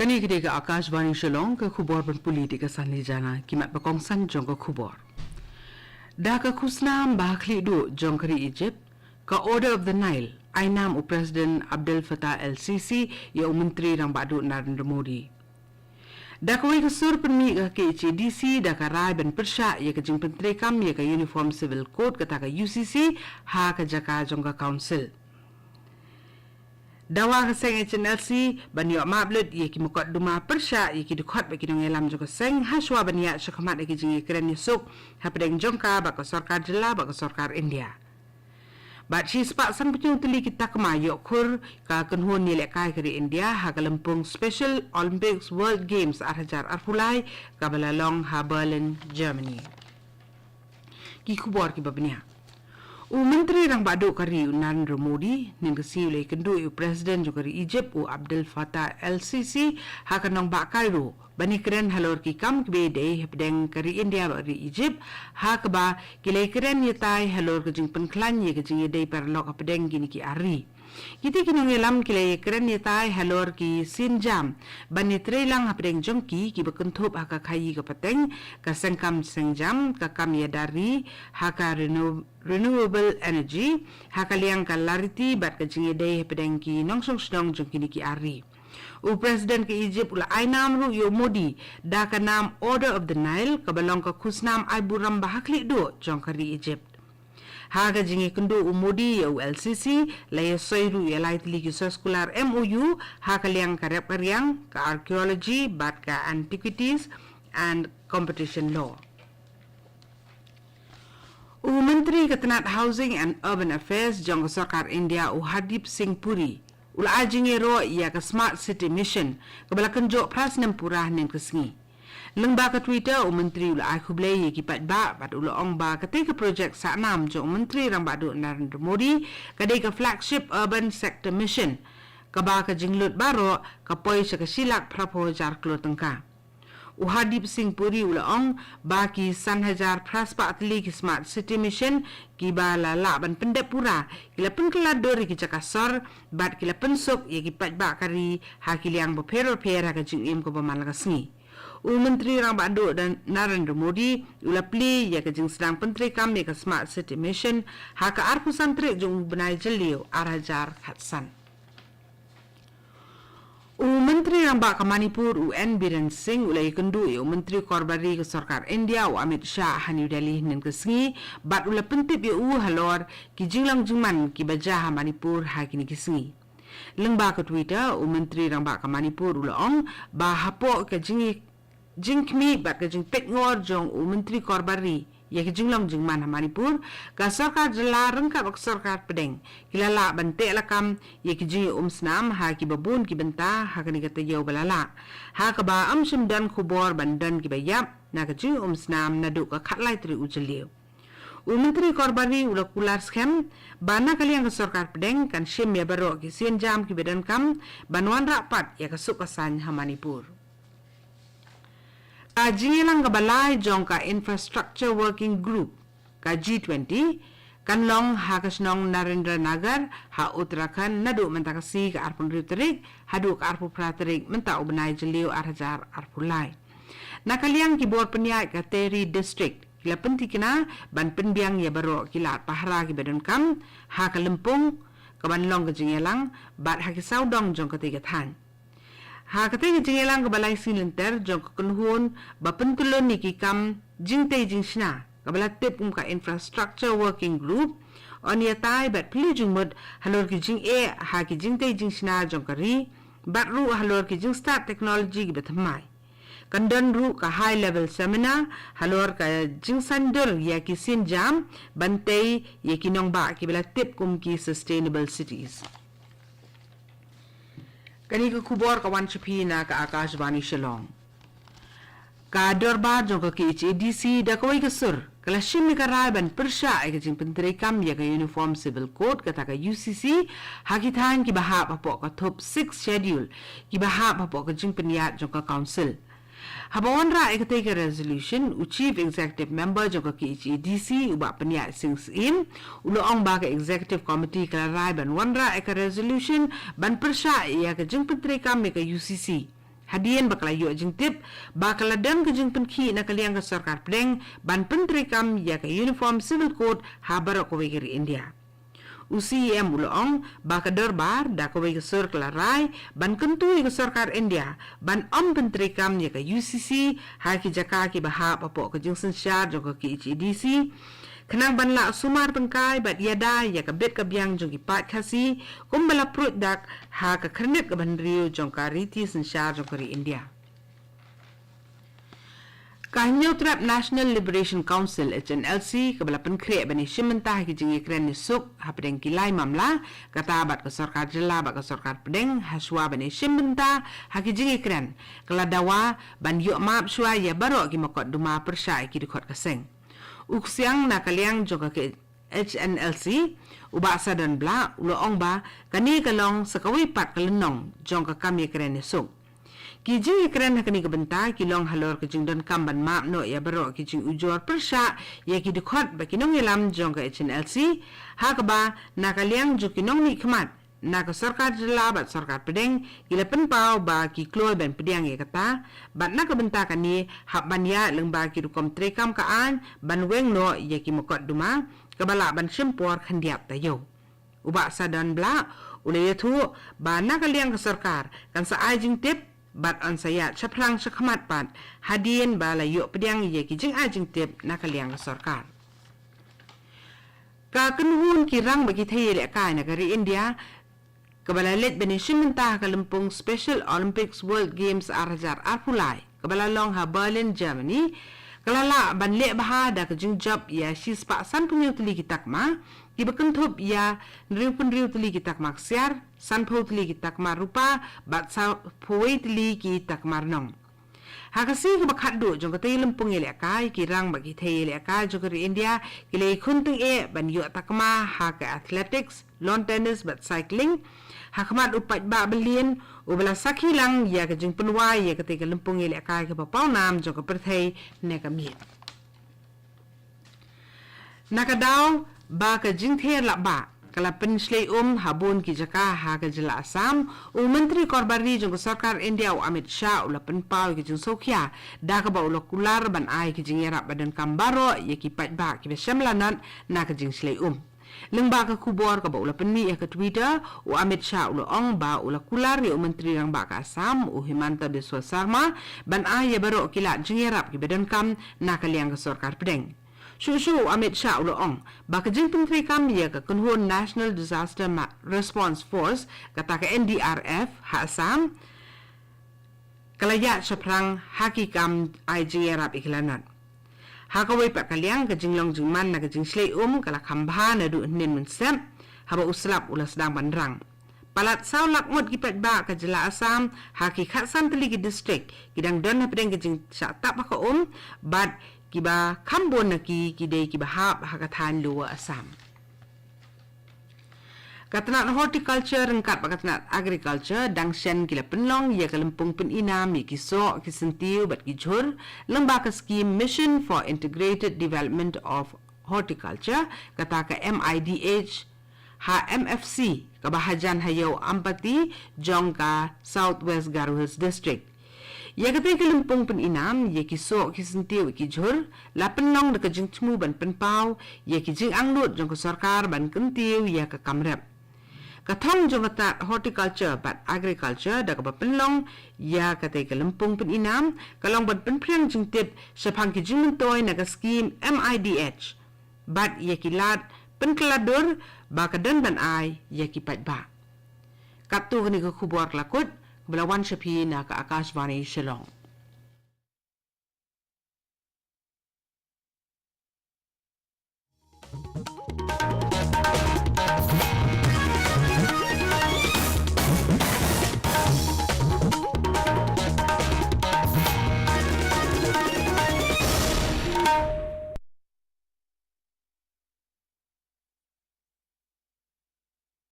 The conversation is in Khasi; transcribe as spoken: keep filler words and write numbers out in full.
Kane ka dei ka Akashvani Shillong, ka khubor ban pule da ka Sanli Jana. Ki mat ba kongsan jong ka khubor. Da ka khusnam ba ha khlieh duh jong ka ri Egypt, ka Order of the Nile, ai nam u President Abdel Fattah el Sisi ïa u Myntri Rangbah Duh Narendra Modi. Da kawei ka sur, pynmih ka K H A D C da ka rai ban pyrshah ïa ka jingpyntreikam ïa ka Uniform Civil Code, kata ka U C C, ha ka jaka jong ka Council. Dawa ka seng H N L C ban ïoh map lut ïa ki mukotduma pyrshah ïa ki dkhot bad ki nongïalam jong ka seng, hashwa ban ïaid shakhmat ïa ki jingïakren ïasuk hapdeng jong ka bad ka sorkar jylla bad ka sorkar India. Bad shispah sanphew tylli ki takma ïoh khur ka kynhun ïalehkai ka ri India ha ka lympung Special Olympics World Games ar hajar arphew lai, kaba la long ha Berlin, Germany. Ki khubor kiba bniah. U Myntri Rangbah Duh ka ri, u Narendra Modi, hynnin ka sngi u la ïakynduh ïa u President jong ka ri Egypt, u Abdel Fattah el Sisi, ha ka nongbah Cairo ban ïakren halor ki kam kiba ïadei hapdeng ka ri India bad ri Egypt, ha kaba ki la ïakren ïatai halor ka jingpynkhlaiñ ïa ka jingïadei paralok hapdeng kine ki ar ri. Kita ki nongïalam ki la ïakren ïatai halor ki sienjam ban ïatreilang hapdeng jong ki, kiba kynthup ha ka khaïi ka pateng, ka sengkam sengjam, ka kam ïada ri, ha ka renew-, renewable energy, ha ka liang ka lariti bad ka jingïadei hapdeng ki nongshong shnong jong kine ki ar ri. U President ka Egypt u la ai nam ruh ïa u Modi da ka nam Order of the Nile, kaba long ka khusnam ai burom ba ha khlieh duh jong ka ri Egypt. Ha ka jingïakynduh u Modi ïa u el Sisi, la ïasoi ruh ïa lai tylli ki soskular M O U ha ka liang ka rep ka riang, ka archaeology bad ka antiquities and competition law. U Myntri ka tnat Housing and Urban Affairs jong ka sorkar India, u Hardeep Singh Puri, u la ai jingïaroh ïa ka Smart City Mission, kaba la kynjoh phra snem pura hynnin ka sngi. Lyngba ka Twitter, u Myntri u la ai khublei ïa ki paidbah bad u la ong ba katei ka projek sahnam jong u Myntri Rangbah Duh Narendra Modi ka dei ka Flagship Urban Sector Mission, kaba ka jinglut baroh ka poi sha ka shi lak phraphew hajar klur tyngka. U Hardeep Singh Puri u la ong ba ki san hajar phra spah tylli ki Smart City Mission kiba la lah ban pyndep pura, ki la pynkylla dur ïa ki jaka sor bad ki la pynsuk ïa ki paidbah ka ri ha ki liang bapher bapher ha ka jingim kaba man la ka sngi. U Myntri Rangbah Duh Narendra Modi u la plie ïa ka jingsdang pyntreikam ïa ka Smart City Mission ha ka arphew san tarik jong u bnai Jylliew ar hajar khatsan. U Myntri Rangbah ka Manipur, u N Biren Singh, u la ïakynduh ïa u Myntri Korbari ka sorkar India, u Amit Shah, ha New Delhi hynnin ka sngi, bad u la pyntip ïa u halor ki jinglong jingman kiba jia ha Manipur ha kine ki sngi. Lyngba ka Twitter, u Myntri Rangbah ka Manipur u la ong ba hapoh ka jing jingkhmih bad ka jingpeitngor jong u Myntri Korbari ïa ka jinglong jingman ha Manipur, ka sorkar jylla ryngkat bad ka sorkar pdeng ki la lah ban teh lakam ïa ki jingïaumsnam ha kiba bun ki bynta ha kane ka taïew ba la lah, ha kaba ym shym don khubor ban don kiba ïap na ka jingïaumsnam naduh ka khatlai tarik u Jylliew. U Myntri Korbari u la kular skhem ba na ka liang ka sorkar pdeng kan shim ïa baroh ki sienjam kiba donkam ban wanrah pat ïa ka suk ka saiñ ha Manipur. Ka jingïalang kaba lai jong ka Infrastructure Working Group, ka G twenty, kan long ha ka shnong Narendra Nagar ha Uttarakhand naduh mynta ka sngi ka arphew hynriew tarik haduh ka arphew phra tarik mynta u bnai Jylliew ar hajar arphew lai. Na ka liang ki bor pynïaid ka Tehri District ki la pynthikna ban pynbiang ïa baroh ki lad pahara kiba donkam ha ka lympung kaban long ka jingïalang bad ha ki sawdong jong katei ka thaiñ. Ha katei ka jingïalang kaba lai sngi lynter jong ka kynhun ba pyntyllun ïa ki kam jingtei jingshna kaba la tip kum ka Infrastructure Working Group, yn ïatai bad plie jingmut halor ki jingeh ha ki jingtei jingshna jong ka ri bad ruh halor ki jingstad technology kiba thymmai. Kan don ruh ka high level seminar halor ka jingsaiñdur ïa ki sienjam ban tei ïa ki nongbah kiba la tip kum ki sustainable cities. Kane ka khubor ka wan sha phi na ka Akashvani Shillong. Ka dorbar jong ka K H A D C da kawei ka sur ka la shim ïa ka rai ban pyrshah ïa ka jingpyntreikam ïa ka Uniform Civil Code, kata ka U C C, ha ki thaiñ kiba hap hapoh ka thup Sixth Schedule, kiba hap hapoh ka jingpynïaid jong ka Council. Haba wanrah ïa katei ka resolution, u Chief Executive Member jong ka K H A D C, u Bah Pynïaid Sing Syiem, u la ong ba ka Executive Committee ka la rai ban wanrah ïa ka resolution ban pyrshah ïa ka jingpyntreikam ïa ka U C C, Hadien ba ka la ïoh jingtip ba ka la don ka jingpynkhih na ka liang ka sorkar pdeng ban pyntreikam ïa ka Uniform Civil Code ha baroh kawei ka ri India. U C E M u la ong ba ka dorbar da kawei ka sur ka la rai ban kyntu ïa ka sorkar India ban ym pyntreikam ïa ka U C C ha ki jaka kiba hap hapoh ka jingsynshar jong ka K H A D C, khnang ban lah sumar tyngkai bad ïada ïa ka bit ka biang jong ki paid Khasi, kumba la pruid dak ha ka khyrnit kaba hynriew jong ka riti synshar jong ka ri India. Ka Hynñiewtrep National Liberation Council, H N L C, kaba la pynkhreh ban ïashim bynta ha ki jingïakren ïasuk hapdeng ki lai mamla, kata bad ka sorkar jylla bad ka sorkar pdeng, hashwa ban ïashim bynta ha ki jingïakren, ka la dawa ban ïoh map shuwa ïa baroh ki mukotduma pyrshah ïa ki dkhot ka seng. U ksiang na ka liang jong ka H N L C, u Bah Sadon Blah, u la ong ba kane ka long sa kawei pat ka lynnong jong ka kam ïakren ïasuk. Ki jingïakren ha kane ka bynta ki long halor ka jingdonkam ban map noh ïa baroh ki jingujor pyrshah ïa ki dkhot bad ki nongïalam jong ka H N L C, ha kaba na ka liang jong ki nongmihkhmat na ka sorkar jylla bad sorkar pdeng ki la pynpaw ba ki kloi ban pdiang ïa kata, bad na ka bynta kane hap ban ïaid lyngba ki rukom treikam ka aiñ ban weng noh ïa ki mukotduma kaba lah ban shim por khyndiat taïew. U Bah Sadon Blah u la ïathuh ba na ka liang ka sorkar kan sa ai jingtip bad yn sa ïaid shaphrang shakhmat pat hadien ba la ïoh pdiang ïa ki jingai jingtip na ka liang ka sorkar. Ka kynhun ki rang bad ki thei ïalehkai na ka ri India, kaba la leit ban ïashim bynta ha ka lympung Special Olympics World Games ar hajar arphew lai, kaba la long ha Berlin, Germany, ka la lah ban leh bha da ka jingjop ïa shispah sanphew hynñiew tylli ki takma, kiba kynthup ïa hynriewphew hynriew tylli ki takma ksiar, sanphew tylli ki takma rupa, bad sawphew wei tylli ki takma rnong. Ha ka sngi kaba khatduh jong katei ka lympung ïalehkai, ki rang bad ki thei ïalehkai jong ka ri India ki la ïakhun tyngeh ban ïoh takma ha ka athletics, lawn tennis bad cycling, ha khmat u paidbah byllian uba la sakhi lang ïa ka jingpynwai ïa katei ka lympung ïalehkai kaba pawnam jong ka pyrthei ne ka miet. Na ka daw ba ka jingther lapbah ka la pynshlei um ha bun ki jaka ha ka jylla Assam, u Myntri Korbar Ri jong ka Sorkar India, u Amit Shah, u la pynpaw ïa ka jingsngewkhia da kaba u la kular ban ai ka jingïarap ba donkam baroh ïa ki paidbah kiba shem lanot na ka jingshlei um. Lyngba ka khubor kaba u la pynmih ha ka Twitter, u Amit Shah u la ong ba u la kular ïa u Myntri Rangbah ka Assam, u Himanta Biswa Sarma, ban ai ïa baroh ki lad jingïarap kiba donkam na ka liang ka sorkar pdeng. Shuh shuh u Amit Shah u la ong ba ka jingpyntreikam ïa ka kynhun National Disaster Ma-, Response Force, kata ka N D R F ha Assam, ka la ïaid shaphrang ha ki kam ai jingïarap ïa ki lanot. Ha kawei pat ka liang, ka jinglong jingman na ka jingshlei um ka la kham bha naduh hynnin mynsep, haba u slap u la sdang ban rang. Palat saw lak ngut ki paidbah ka jylla Assam ha ki khatsan tylli ki distrik ki dang don hapdeng ka jingshah tap ha ka um, bad kiba kham bun na ki ki dei kiba hap ha ka thaiñ Lower Assam. Ka tnat horticulture ryngkat bad ka tnat agriculture dang shen ki la pynlong ïa ka lympung pynïnam ïa ki soh, ki syntiew bad ki jhur lyngba ka skim Mission for Integrated Development of Horticulture, kata ka M I D H, ha M F C, kaba hajan ha ïew Ampati jong ka South West Garo Hills District. Ïa katei ka lympung pynïnam ïa ki soh, ki syntiew, ki jhur la pynlong da ka jingthmu ban pynpaw ïa ki jingangnud jong ka sorkar ban kyntiew ïa ka kam rep. Ka thong jong ka tnat horticulture bad agriculture da kaba pynlong ïa katei ka lympung pynïnam ka long ban pynphriang jingtip shaphang ki jingmyntoi na ka skim M I D H bad ïa ki lad pynkylla dur ba ka don ban ai ïa ki paidbah. Katto katne ka khubor ka la kut, ba la wan sha phi na ka Akashvani Shillong.